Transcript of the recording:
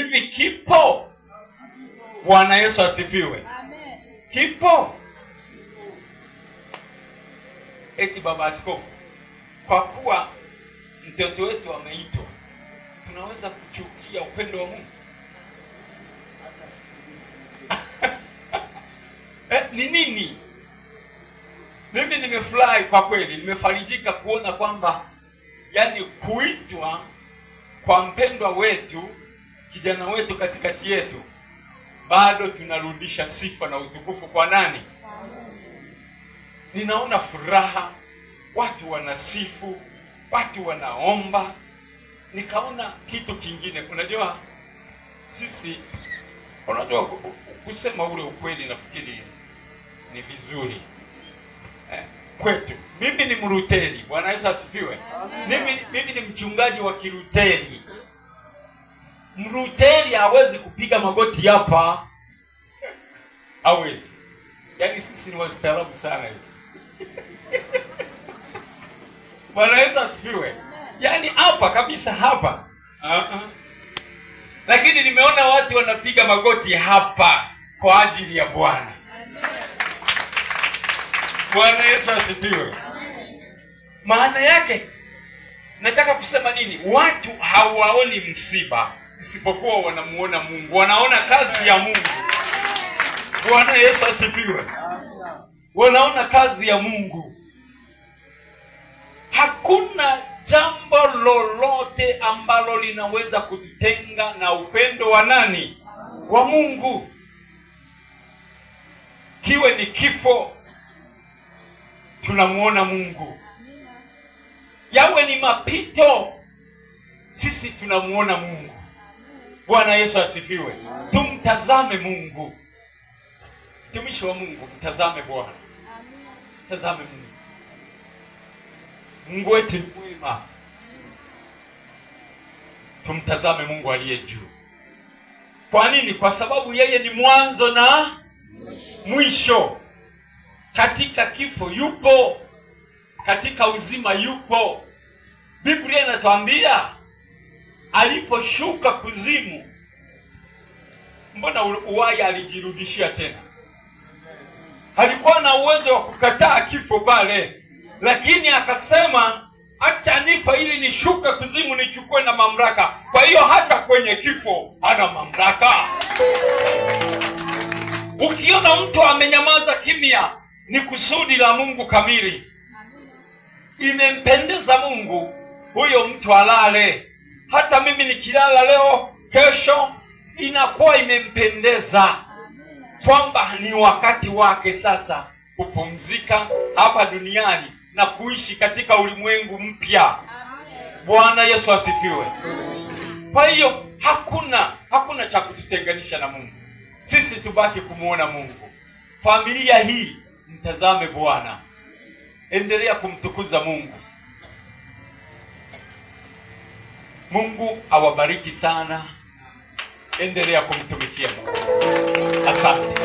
Hivi kipo? Bwana Yesu asifiwe. Amen. Kipo? Eti baba askofu, kwa kuwa mtoto wetu ameitwa, tunaweza kuchukia upendo wa Mungu? Ni nini? Mimi nimefurahi kwa kweli, nimefarijika kuona kwamba yani kuitwa kwa mpendwa wetu, kijana wetu katikati yetu, bado tunarudisha sifa na utukufu kwa nani? Ninaona furaha, watu wanasifu, watu wanaomba. Nikaona kitu kingine. Unajua sisi, unajua kusema ule ukweli nafikiri ni vizuri kwetu. Mimi ni Mluteri, Bwana Yesu asifiwe. Mimi ni mchungaji wa Kiluteri. Mluteri hawezi kupiga magoti hapa. Hawezi. Yaani sisi ni wastaarabu sana hivi. Bwana Yesu asifiwe. Yaani hapa kabisa hapa. Lakini nimeona watu wanapiga magoti hapa kwa ajili ya Bwana. Bwana Yesu asifiwe. Maana yake nataka kusema nini? Watu hawaoni msiba isipokuwa wanamuona Mungu, wanaona kazi ya Mungu. Bwana Yesu asifiwe. Wanaona kazi ya Mungu. Hakuna jambo lolote ambalo linaweza kututenga na upendo wa nani? Wa Mungu. Kiwe ni kifo, tunamuona Mungu. Yawe ni mapito, sisi tunamuona Mungu. Bwana Yesu asifiwe. Tumtazame Mungu. Mtumishi wa Mungu, mtazame Bwana. Mtazame Mungu. Mungu wetu ni mwema. Tumtazame Mungu aliye juu. Kwa nini? Kwa sababu yeye ni mwanzo na mwisho. Katika kifo yupo, katika uzima yupo. Biblia inatuambia aliposhuka kuzimu, mbona uwaya alijirudishia tena? Alikuwa na uwezo wa kukataa kifo pale, lakini akasema acha nifa ili nishuke kuzimu nichukue na mamlaka. Kwa hiyo hata kwenye kifo ana mamlaka. Ukiona mtu amenyamaza kimya, ni kusudi la Mungu kamili. Imempendeza Mungu huyo mtu alale. Hata mimi nikilala leo, kesho inakuwa imempendeza kwamba ni wakati wake sasa kupumzika hapa duniani na kuishi katika ulimwengu mpya. Bwana Yesu asifiwe. Kwa hiyo hakuna cha kututenganisha na Mungu. Sisi tubaki kumuona Mungu. Familia hii, mtazame Bwana. Endelea kumtukuza Mungu. Mungu awabariki sana. Endelea kumtumikia Mungu. Asante.